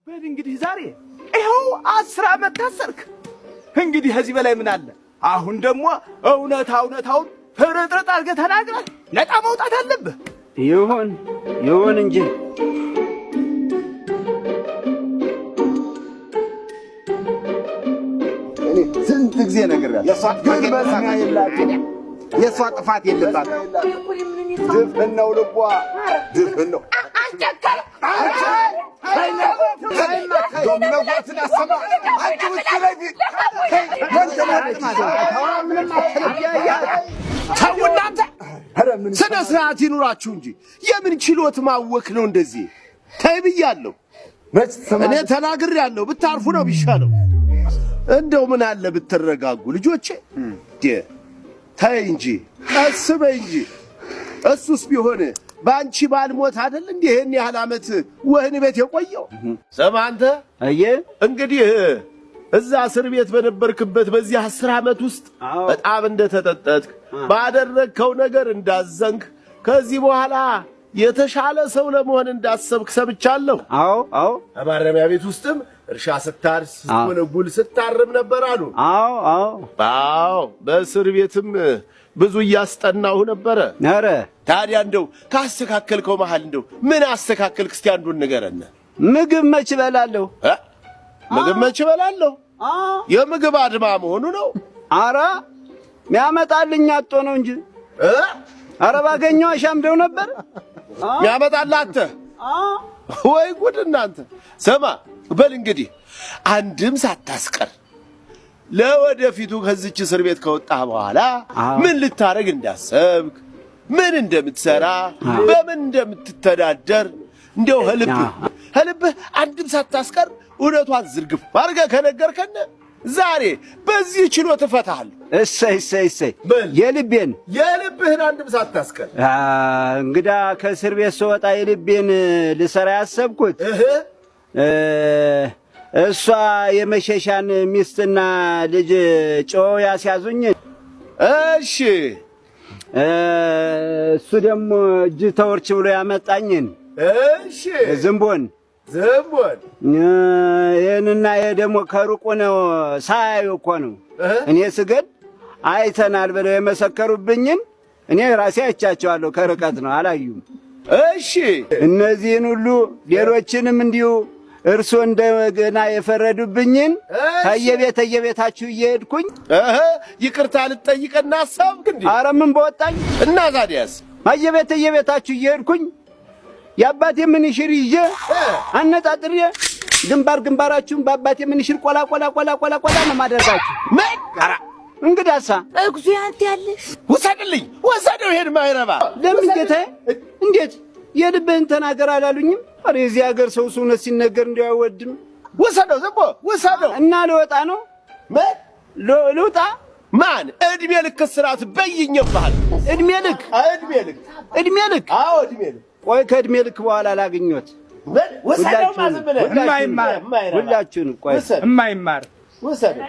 በል እንግዲህ ዛሬ ይኸው 10 ዓመት ታሰርክ። እንግዲህ ከዚህ በላይ ምን አለ? አሁን ደግሞ እውነታ እውነታውን ፍርጥርጥ አድርገህ ተናግረህ ነፃ መውጣት አለብህ። ይሁን ይሁን እንጂ። እኔ ስንት ጊዜ ነግሬያለሁ። የእሷ ጥፋት የለባትም። ድፍን ነው ልቧ፣ ድፍን ነው። ዶምነጓትን አሰማ አንቺ ውጭ ላይ። ተው እናንተ፣ ስነ ስርዓት ይኑራችሁ እንጂ የምን ችሎት ማወክ ነው እንደዚህ? ተይ ብያለሁ። እኔ ተናግሬያለሁ። ብታርፉ ነው ቢሻለው። እንደው ምን አለ ብትረጋጉ ልጆቼ። ተይ እንጂ፣ ቀስ በይ እንጂ። እሱስ ቢሆን በአንቺ ባልሞት አይደል እንዲህ ይሄን ያህል ዓመት ወህኒ ቤት የቆየው? ስማ አንተ። አየ። እንግዲህ እዛ እስር ቤት በነበርክበት በዚህ 10 ዓመት ውስጥ በጣም እንደተጠጠትክ፣ ባደረግከው ነገር እንዳዘንክ፣ ከዚህ በኋላ የተሻለ ሰው ለመሆን እንዳሰብክ ሰምቻለሁ። አዎ። በማረሚያ ቤት ውስጥም እርሻ ስታርስ፣ ስትጎለጉል፣ ስታርም ነበር አሉ። አዎ። አዎ፣ በእስር ቤትም ብዙ እያስጠናሁ ነበረ። ኧረ። ታዲያ እንደው ካስተካከልከው መሃል እንደው ምን አስተካከልክ? እስቲ አንዱን ንገረን። ምግብ መች እበላለሁ? እ? ምግብ መች እበላለሁ? የምግብ አድማ መሆኑ ነው። አረ ሚያመጣልኝ አጥቶ ነው እንጂ። እ? አረ ባገኘው አሻምደው ነበር። ያመጣልህ አንተ? ወይ ጉድ እናንተ! ስማ በል እንግዲህ አንድም ሳታስቀር ለወደፊቱ ከዚች እስር ቤት ከወጣህ በኋላ ምን ልታረግ እንዳሰብክ፣ ምን እንደምትሰራ፣ በምን እንደምትተዳደር እንዲያው ከልብህ አንድም ሳታስቀር እውነቷን ዝርግፍ አድርገህ ከነገርከን ዛሬ በዚህ ችሎት እፈታሃለሁ። እሰይ እሰይ እሰይ! በል። የልቤን የልብህን አንድም ሳታስቀር። እንግዳ ከእስር ቤት ስወጣ የልቤን ልሰራ ያሰብኩት እህ እሷ የመሸሻን ሚስትና ልጅ ጮ ያስያዙኝ። እሺ። እሱ ደግሞ እጅ ተወርች ብሎ ያመጣኝን እሺ። ዝንቦን። ዝንቦን። ይህንና ይሄ ደግሞ ከሩቁ ነው፣ ሳያዩ እኮ ነው። እኔ ስገድ አይተናል ብለው የመሰከሩብኝን እኔ ራሴ አይቻቸዋለሁ። ከርቀት ነው፣ አላዩም። እሺ። እነዚህን ሁሉ ሌሎችንም እንዲሁ እርሶ እንደገና የፈረዱብኝን ከየቤት ከየቤታችሁ እየሄድኩኝ እህ ይቅርታ ልትጠይቀን አሰብክ እንዴ? ኧረ ምን በወጣኝ። እና ታዲያስ? ከየቤት ከየቤታችሁ እየሄድኩኝ የአባቴ ምንሽር ይዤ አነጣጥሬ ግንባር ግንባራችሁን በአባቴ ምንሽር ቆላ ቆላ ቆላ ቆላ ቆላ ነው ማደርጋችሁ። ምን? ኧረ። እንግዳሳ። እግዚኦ ያንተ ያለሽ። ውሰድልኝ፣ ውሰደው ይሄን ማይረባ። ለምን ጌታዬ? እንዴት የልብህን ተናገር አላሉኝም? ኧረ የዚህ ሀገር ሰው እውነት ሲነገር እንዲያው አይወድም። ውሰደው፣ ዝም ብሎ ውሰደው። እና ልወጣ ነው። ምን? ልውጣ። ማን እድሜ ልክ እስራት በይኜብሃል። እድሜ ልክ? እድሜ ልክ። እድሜ ልክ? አዎ፣ እድሜ ልክ። ቆይ ከእድሜ ልክ በኋላ ላግኞት። ምን? ውሰደው ዝም ብለህ። የማይማር። የማይረባ። ሁላችሁንም ቆይ። ውሰድ። የማይማር። ውሰደው።